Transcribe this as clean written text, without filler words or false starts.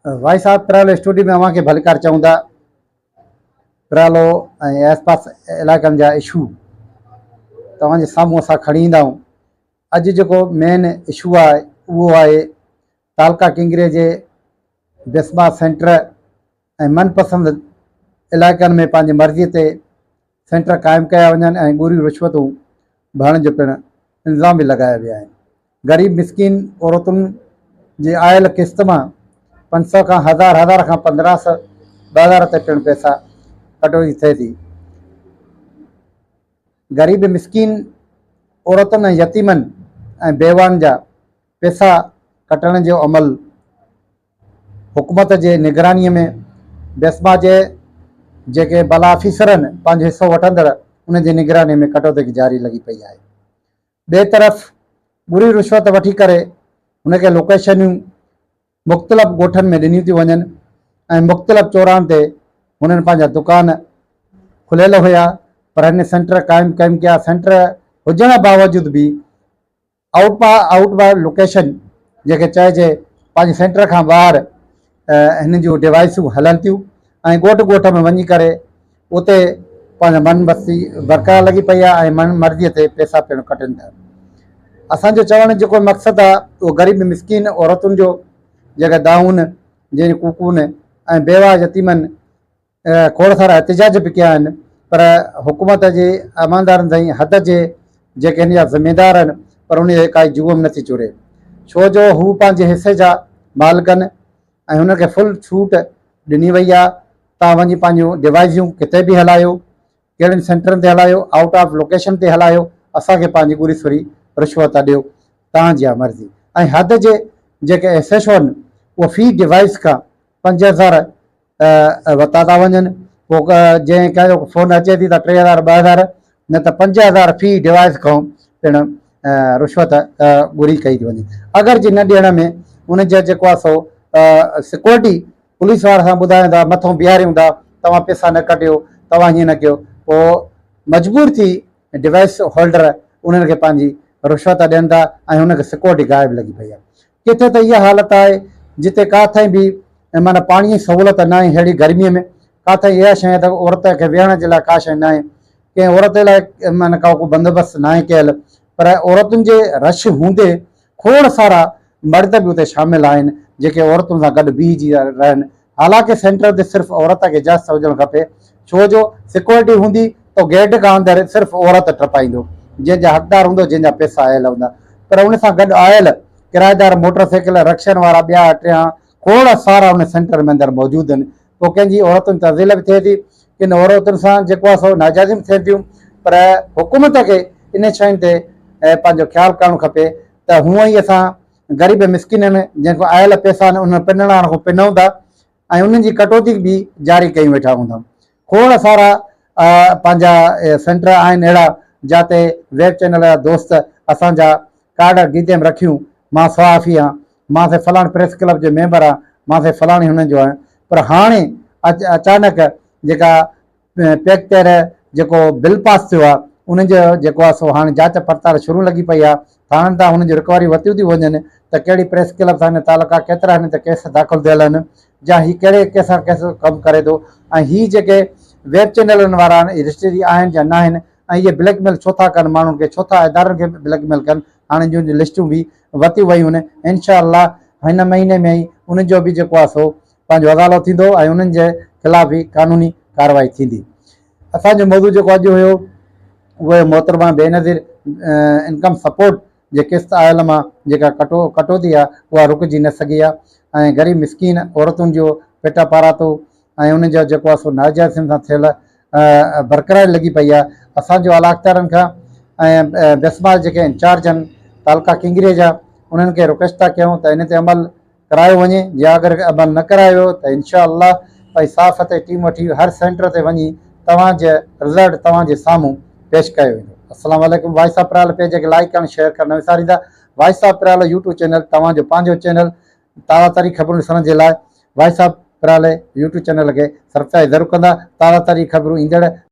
Voice of پرالو studio ۾ اوهان کي ڀليڪار چئون ٿا. پرالو ۽ آس پاس علائقن جا اشو توهان جي سامهون اسان کڻي ايندا آهيون. اڄ جيڪو مين اشو آهي اهو آهي تعلقه ڪنگري جي بسما سينٽر ۽ من پسند علائقن ۾ پنهنجي مرضي تي سينٽر قائم ڪيا وڃن ۽ ڳوريون رشوتون ڀرڻ جو پڻ الزام به لڳايا ويا آهن. غريب مسڪين عورتن جي آيل قسط مان 500 کان هزار، هزار کان 1500، 2000 تي پڻ پئسا ڪٽوتي ٿئي ٿي. غريب مسڪين عورتن ۽ يتيمن ۽ بيواهن جا پئسا ڪٽڻ جو عمل حڪومت جي نگراني ۾ بيسما جي جيڪي بالا آفيسر آهن پنهنجو حصو وٺندڙ انهن جي نگراني ۾ ڪٽوتي جاري لڳي پئي آهي. ٻئي طرف ڳري رشوت وٺي ڪري هن کي لوڪيشنيون مختلف ڳوٺن ۾ ڏنيون ٿيون وڃن ۽ مختلف چوراهن تي هنن پنهنجا دڪان کليل هيا پر هن سينٽر قائم ڪيم ڪيا سينٽر هجڻ باوجود به آئوٽ با آئوٽ با لوڪيشن جنهن کي چئجي پنهنجي سينٽر کان ٻاهر هنن جون ڊوائسون هلن ٿيون ۽ ڳوٺ ڳوٺ ۾ وڃي ڪري اتي پنهنجا من مستي برقرار لڳي پئي آهي ۽ من مرضي تي پئسا پڻ ڪٽن ٿا. اسان جو چوڻ جو جيڪو مقصد آهي اهو غريب مسڪين عورتن جو جيڪي دانهون جن ڪوڪون ۽ بيواهه يتيمن کوڙ سارا احتجاج به ڪيا آهن پر حڪومت جي عملدارن تائين حد جي جيڪي هن جا ذميدار آهن پر ان جي ڪائي جوء به نٿي چوري ڇو جو هو پنهنجي حصي جا مالڪ آهن ۽ هن کي فل ڇوٽ ڏني وئي آهي تان وڃي پنهنجون ڊوائيزيون ڪٿي به هلايو ڪهڙن سينٽرن تي هلايو آئوٽ آف لوڪيشن تي هلايو اسان کي پنهنجي ڳري سري رشوت ڏيو تان جي آ مرضي ۽ حد جي جيڪي ايس ايڇ او آهن اهي في ڊوائيس کان 5000 وتا ٿا وڃن پوء جنهن ڪنهن جو فون اچي ٿي ته 3000 2000 نه ته 5000 في ڊوائيس کان پڻ رشوت ڳري ڪئي ٿي وڃي اگر جي نه ڏيڻ ۾ ان جا جيڪو آهي سو سيڪورٽي پوليس وارا سان ٻڌايون ٿا مٿو بيهاريون ٿا توهان پيسا نه ڪٽيو توهان هيئن نه ڪيو پوء مجبور ٿي ڊوائيس هولڊر انهن کي پنهنجي رشوت ڏين ٿا ۽ هن کي سيڪورٽي غائب لڳي پئي آهي ڪٿي ته اها حالت آهي جتي ڪاٿئين به معنيٰ پاڻي جي سهولت ناهي ههڙي گرميء ۾ ڪاٿئين اها شيء ته عورت کي ويهڻ جي لاء ڪا شيء ناهي ڪنهن عورت لاء معنيٰ ڪو ڪو بندوبست ناهي ڪيل پر عورتن جي رش هوندي کوڙ سارا مرد به اتي شامل آهن جيڪي عورتن سان گڏ بيهجي رهن حالانڪه سينٽر تي صرف عورت کي اجازت هجڻ کپي ڇو جو سيڪورٽي هوندي ته گيٽ کان اندر صرف عورت ٽپائيندو جنهن جا حقدار هوندو جنهن جا پيسا آيل هوندا پر ان سان گڏ آيل ڪرائيدار موٽر سائيڪل رڪشن وارا ٻيا ٽيان کوڙ سارا ان سينٽر ۾ اندر موجود آهن پوء ڪنهن جي عورتن تذليل به ٿئي ٿي ڪن عورتن سان جيڪو آهي سو ناجائزيون به ٿين ٿيون پر حڪومت کي انهن شين تي پنهنجو خيال ڪرڻ کپي ته هونئن ئي اسان غريب مسڪينن جن کان آيل پئسا آهن انهن پنڻ وارن کان پنون ٿا ۽ انهن جي ڪٽوتي به جاري ڪيون ويٺا هوندا کوڙ سارا پنهنجا سينٽر آهن اهڙا جاتي ويب چينل جا دوست اسان جا ڪارڊ گيدي ۾ رکيون مان صحافي آهيان مان سي فلاڻي پريس ڪلب جو ميمبر آهيان مان سي فلاڻي هنن جو آهيان پر هاڻي اچانڪ جيڪا پيڪ تير جيڪو بل پاس ٿيو آهي ان جو جيڪو آهي سو هاڻي جاچ پڙتال شروع لڳي پئي آهي ٿاڻن تان هن جون رڪوريون ورتيون ٿيون وڃن ته ڪهڙي پريس ڪلب سان هن تعلق آهي ڪيترا هن تي ڪيس داخل ٿيل آهن يا هي ڪهڙي ڪنهن سان ڪيس ڪم ڪري ٿو ۽ هي جيڪي ويب چينلن وارا آهن اهي رجسٽري آهن يا نه آهن ۽ اهي بليڪ ميل ڇو ٿا ڪن ماڻهن کي ڇو ٿا ادارن کي بليڪ ميل ڪن هاڻي جون لسٽون به ورتيون ويون آهن انشاء الله هن مهيني ۾ ئي انهن جو به جيڪو آهي سو پنهنجو ازالو ٿيندو ۽ انهن جي خلاف به قانوني ڪارروائي ٿيندي. اسان جو موضوع جيڪو اڄ هيو اهو هيو محترمه بينظير انڪم سپورٽ جي قسط آيل مان جيڪا ڪٽو ڪٽوتي آهي اها رڪجي نه سگهي آهي ۽ غريب مسڪين عورتن جو پيٽا پاراتو ۽ انهن جو جيڪو آهي سو ناجائزين سان ٿيل برقرار لڳي پئي آهي اسان جو اعليٰ اختيارن کان ۽ بيسمال جيڪي انچارج آهن تعلقه ڪنگري جا انهن کي رڪويسٽ ٿا ڪيون ته ان تي عمل ڪرايو وڃي جي اگر عمل نه ڪرايو ويو ته انشاء الله پئي صحافت جي ٽيم وٺي هر سينٽر تي وڃي توهان جي رزلٽ توهان جي سامهون پيش ڪيو ويندو السلام عليڪم وائس آف پريالو پيج کي لائيڪ ڪرڻ شيئر ڪرڻ نه وساريندا voice of Pryalo YouTube channel توهان جو پنهنجو چينل تازه ترين خبرون ڏسڻ جي لاء voice of Paralo YouTube channel کي سبسڪرائب ضرور ڪندا تازه ترين خبرون ايندڙ.